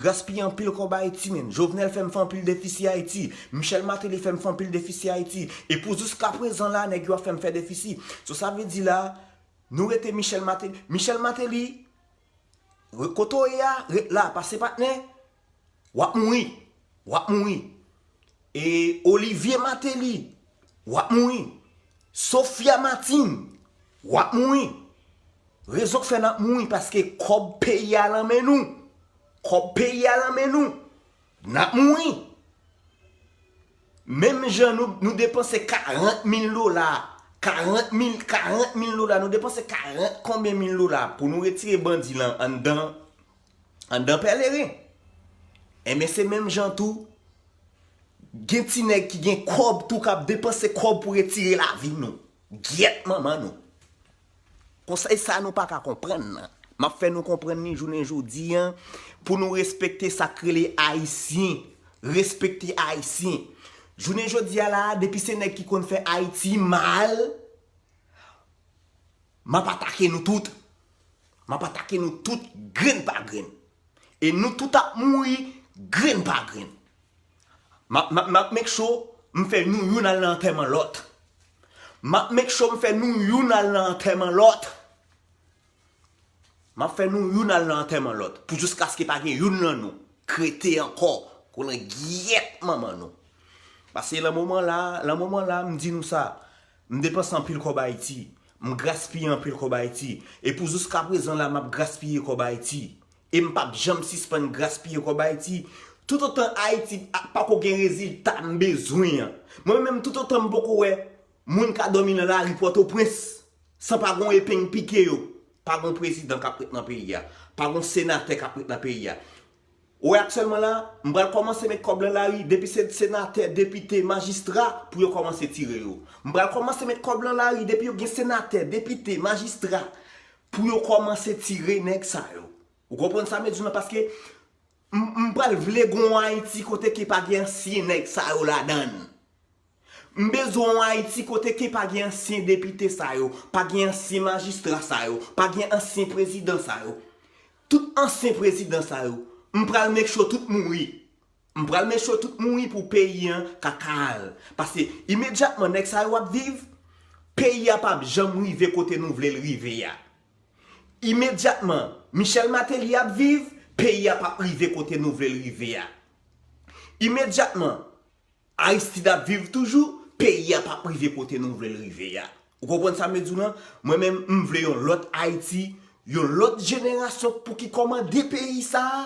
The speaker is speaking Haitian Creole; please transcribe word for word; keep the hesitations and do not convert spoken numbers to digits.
gaspiye anpil kòb Ayiti, menn. Jovenel fè m fè anpil defisi Ayiti. Michel Martelly fè m fè anpil defisi Ayiti. E pou jiska prezan la, nèg yo ap fè m fè defisi. So, sa vle di la, nou rete Michel Martelly. Michel Martelly, re- kote w ye a, ret la, pase patnè. W ap mouri. W ap mouri. E Olivier Martelly, w ap mouri. Sophia Martine, w ap mouri. Rezon k fè n ap mouri, paske kòb peyi a nan men nou. Kòb peyi a nan men nou. N ap mouri. Menm jan nou, nou depanse karant mil dola, karant mil, karant mil dola, nou depanse karant konbyen mil dola pou nou retire bandi lan anndan, anndan Pèleren. Enben, se menm jan tou, gen ti nèg ki gen kòb tou k ap depanse kòb pou retire lavi nou. Gyèt manman nou. Konsèy sa nou pa ka konprann nan. M ap fè nou konprann li jounen jodi a, pou nou respekte sa k rele Ayisyen. Respekte Ayisyen. Jounen jodi a la, depi se nèg ki konn fè Ayiti mal, m ap atake nou tout. M ap atake nou tout, grenn pa grenn. E nou tout ap mouri, grenn pa grenn. M ap, m ap, m ap make sure m fè nou youn al nan antèman lòt. M ap make sure m fè nou youn al nan antèman lòt. M ap fè nou youn al nan antèman lòt. Pou jiskaske pa gen youn nan nou k rete ankò. Konnen gyèt manman nou. Paske lan moman la, lan moman la, m di nou sa. M depanse anpil kòb Ayiti. M gaspiye anpil kòb Ayiti. E pou jiska prezan la, m ap gaspiye kòb Ayiti. E m p ap janm sispann gaspiye kòb Ayiti. Toutotan Ayiti a- pako gen rezilta m bezwen an. Mwen menm, toutotan m poko wè moun ka dòmi nan lari Pòtoprens san pa gon epeng pike yo, pa gon prezidan k ap ret nan peyi a, pa gon senatè k ap ret nan peyi a. Ou wè aktyèlman la, m pral kòmanse met kòb lan lari, depi se senatè, depite, majistra, pou yo kòmanse tire yo. M pral kòmanse met kòb lan lari, depi yo gen senatè, depite, majistra, pou yo kòmanse tire nèg sa yo. Ou konprann sa m di w lan? Paske m, m pral vle gon Ayiti kote ke pa gen ansyen nèg sa yo ladan l. M bezwen yon Ayiti kote ke pa gen ansyen depite sa yo, pa gen ansyen majistra sa yo, pa gen ansyen prezidan sa yo. Tout ansyen prezidan sa yo, m pral make sure tout mouri. M pral make sure tout mouri pou peyi an ka kal. Paske imedyatman nèg sa yo ap viv, peyi a p ap janm rive kote nou vle l rive a. Imedyatman Michel Martelly ap viv, peyi a p ap rive kote nou vle l rive a. Imedyatman Aristide ap viv toujou, peyi a p ap rive kote nou vle l rive a. Ou konprann sa m di w lan? Mwen menm, m vle yon lòt Ayiti, yon lòt jenerasyon pou ki kòmande peyi sa a.